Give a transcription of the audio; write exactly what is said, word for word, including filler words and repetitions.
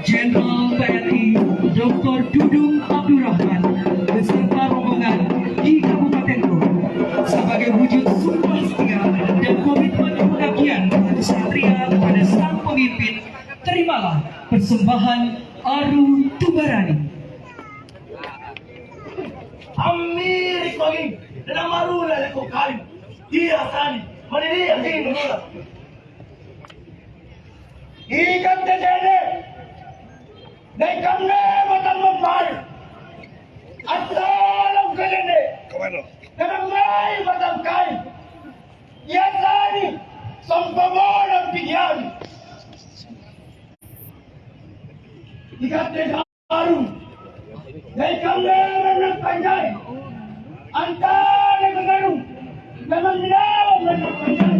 Jenderal T N I Doktor Dudung Abdurrahman beserta rombongan di Kabupaten Blora sebagai wujud sumpah setia dan komitmen pengabdian kepada satria kepada sang pemimpin. Terimalah persembahan Aru Tubarani. Ammiri kogi, dan amarula leko kayu. Dia tadi, mani dia sini mula. Ikan tejene, dan kamne matang mempai. Assalam kalene, kadang mai matang kai. Ia tadi, sompa bola pikian. Ikan tejene. Baru, jai kammero nang panjai, antara kagarung, jangan mendaung nang panjai.